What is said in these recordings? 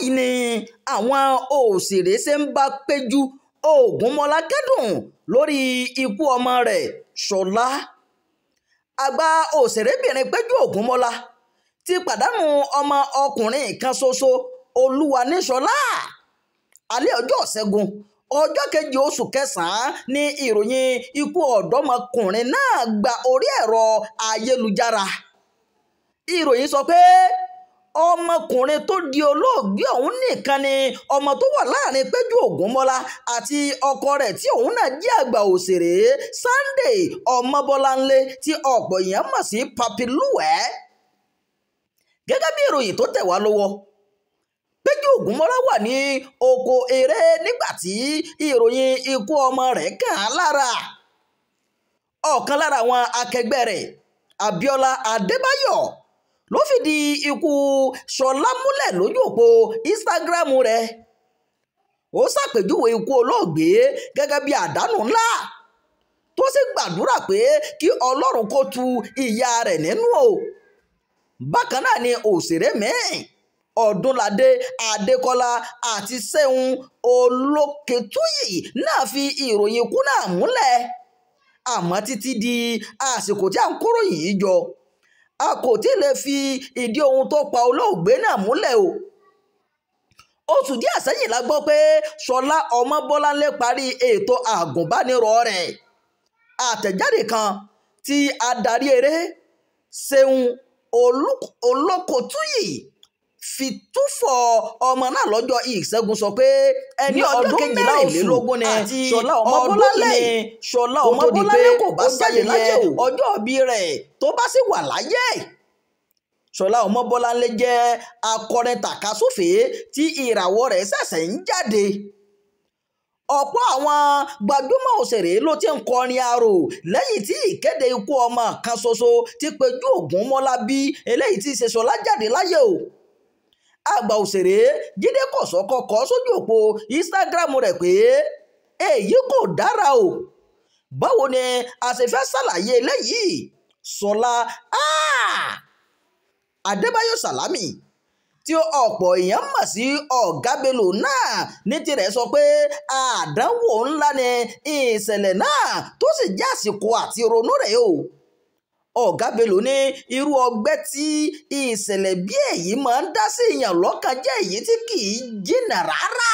Báyìí ni àwọn òṣèré ṣe ń bá Péjú Ògúnmọ́lá kẹ́dùn lórí ikú ọmọ rẹ̀ Ṣọlá. Àgbà òṣèrébìnrin Péjú Ògúnmọ́lá ti pàdánù ọmọ ọkùnrin kan ṣoṣo Olúwaníṣọlá. Alẹ́ ọjọ́ Ṣẹ́gun ọjọ́ kejì oṣù kẹsàn-án ni ìròyìn ikú ọ̀dọ́mọkùnrin náà gba orí ẹ̀rọ ayélujára. Ìròyìn sọ pé ọmọkùnrin tó di olóògbé ọ̀hún nìkan ni ọmọ tó wà láàrin Péjú Ògúnmọ́lá àti ọkọ rẹ̀ tí òun náà jẹ́ àgbà òṣèré Sunday Ọmọbọ́láńlé tí ọ̀pọ̀ èèyàn mọ̀ sí Papi Lúwẹ̀. Gẹ́gẹ́ bí ìròyìn tó tẹ̀ wá lọ́wọ́, Péjú Ògúnmọ́lá wà ní oko eré nígbà tí ìròyìn ikú ọmọ rẹ̀ kàn án lára. Ọ̀kan lára àwọn akẹgbẹ́ rẹ̀, Abíọ́lá Adébáyọ̀, ló fìdí ikú Ṣọlá múlẹ̀ lójú òpó Instagram rẹ̀. Ó ṣàpèjúwe ikú olóògbé gẹ́gẹ́ bí àdánù ńlá, tó sì gbàdúrà pé kí Ọlọ́run kó tu ìyá rẹ̀ nínú o. Bákan náà ni òṣèré míì Ọdúnládé Adékọ́lá àti Ṣeun Olóketúyì náà fi ìròyìn ikú náà múlẹ̀. Àmọ́ títí di àsìkò tí à ń kóròyìn yìí jọ, a kò tí ì lè fi ìdí ohun tó pa olóògbé náà múlẹ̀ o. Oṣù díẹ̀ sẹ́yìn la gbọ́ pé Ṣọlá Ọmọbọ́láńlé parí ètò àgùnbánirọ̀ rẹ̀. Àtẹ̀jáde kan tí adarí eré Ṣeun Olóketúyì fi túfọ̀ ọmọ náà lọ́jọ́ Ìṣẹ́gun sọ pé ẹni ọdún mẹ́rìnlélógún ni Ṣọlá Ọmọbọ́láńlé. Ṣọlá Ọmọbọ́láńlé kò bá sáyé láyé o, ọjọ́ ìbí rẹ̀ tó bá sì wà láyé. Ṣọlá Ọmọbọ́láńlé jẹ́ akọrin tàkasúfèé tí ìràwọ̀ rẹ̀ ṣẹ̀ṣẹ̀ ń jáde. Ọ̀pọ̀ àwọn gbajúmọ̀ òṣèré ló ti ń kọrin arò lẹ́yìn tí ìkéde ikú ọmọ kan ṣoṣo ti Péjú Ògúnmọ́lá bí eléyìí tí ṣe Ṣọlá jáde láyé o. Àgbà òṣèré Jídé Kòsọ́kọ́ kọ sójú òpó Instagram rẹ̀ pé èyí kò dára o, báwo ni a ṣe fẹ́ ṣàlàyé eléyìí? Ṣọlá Adébáyọ̀ Sàlámì tí ọ̀pọ̀ èèyàn mọ̀ sí Ọ̀gá Bello náà ní tirẹ̀ sọ pé àdánwò ńlá ni ìṣẹ̀lẹ̀ náà tó sì jẹ́ àsìkò àti ronú rẹ̀ o. Ọ̀gá Bello ní irú ọgbẹ́ tí ìṣẹ̀lẹ̀ bí èyí máa ń dá sí èèyàn lọ́kàn jẹ́ èyí tí kì í jìnnà rárá.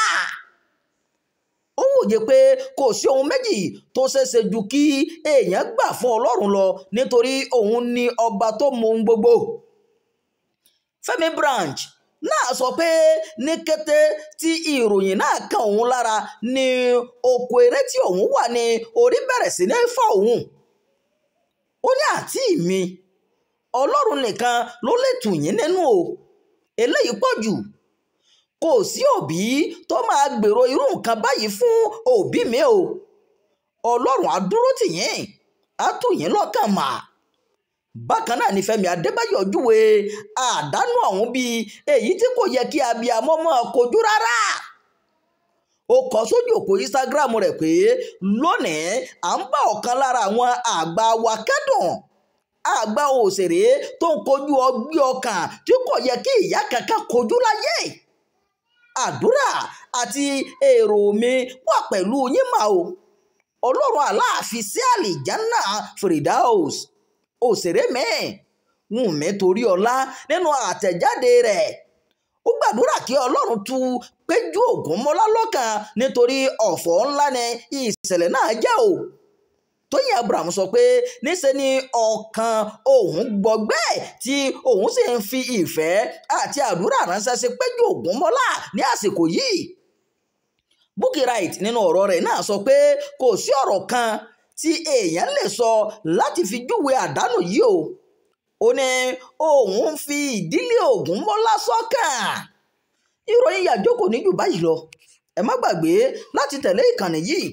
Ó wòye pé kò sí ohun méjì tó ṣeéṣe ju kí èèyàn gbà fún Ọlọ́run lọ nítorí òun ni ọba tó mọ ohun gbogbo. Fẹ́mi Branch náà sọ pé ní kété tí ìròyìn náà kan òun lára ní oko eré tí òun wà ní orí bẹ̀rẹ̀ sí ní fọ́ òun. Ó ní àǹtí mi, Ọlọ́run nìkan ló lè tù yín nínú o, eléyìí pọ̀ jù. Kò sí òbí tó máa gbèrò irú nǹkan báyìí fún òbí mi o. Ọlọ́run á dúró tì yín, á tù yín lọ́kàn mà. Bákan náà ni Fẹ́mi Adébáyọ̀ júwe àdánù ọ̀hún bíi èyí tí kò yẹ kí abiyamọ máa kojú rárá. Ó kọ sójú òpó Instagram rẹ̀ pé lónìí à ń bá ọ̀kan lára àwọn àgbà wa kẹ́dùn, àgbà òṣèré tó ń kojú ọgbẹ́ ọkàn tí kò yẹ kí ìyá kankan kojú láyé. Àdúrà àti èrò mi wà pẹ̀lú yín mà o. Ọlọ́run Aláàfin sí àlìjánà Firdaus. Òṣèré mẹ́ẹ̀ Wùnmí Toríọlá nínú àtẹ̀jáde rẹ̀ ó gbàdúrà kí Ọlọ́run tu Péjú Ògúnmọ́lá lọ́kàn nítorí ọ̀fọ̀ ńlá ni ìṣẹ̀lẹ̀ náà jẹ́ o. Tóyìn Abraham sọ pé níṣe ni ọkàn òun gbọgbẹ́ tí òun sì ń fi ìfẹ́ àti àdúrà ránṣẹ́ sí Péjú Ògúnmọ́lá ní àsìkò yìí. Bukky Wright nínú ọ̀rọ̀ rẹ̀ náà sọ pé kò sí ọ̀rọ̀ kan tí èèyàn lè sọ láti fi júwe àdánù yìí o. Ó ní òun fi ìdílé Ògúnmọ́lá sọ́kàn. Ìròyìn Yàjókò kò ní jù báyìí lọ. Ẹ má gbàgbé láti tẹ̀lé ìkànnì yìí,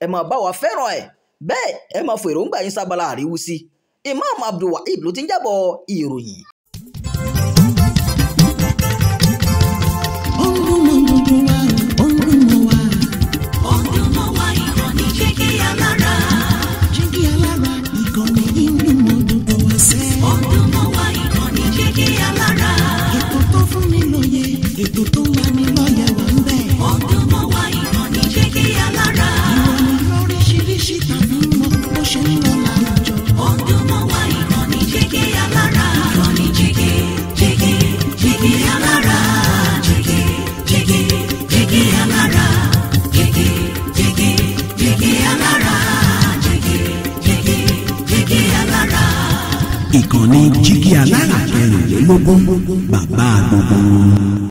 ẹ máa bá wa fẹ́ràn ẹ̀, bẹ́ẹ̀ ẹ máa fò èròǹgbà yín sábàlá àríwísí. Imam Abdulwaheed ló ti ń jábọ̀ ìròyìn. Ó ń dún mọ́ gbogbo wa, ó ń dún mọ́ wa. Ó ń dún mọ́ wa, ìkànnì Jígí Alára. Jígí Alára, ìkànnì yìí ń dún mọ́ gbogbo wa sẹ́. Ó ń dún mọ́ wa, ìkànnì Jígí Alára. Ètò tó fún ni lóye, ètò tó ń Ìkànnì Jígí Alára 24, bàbá gbogbo wọn.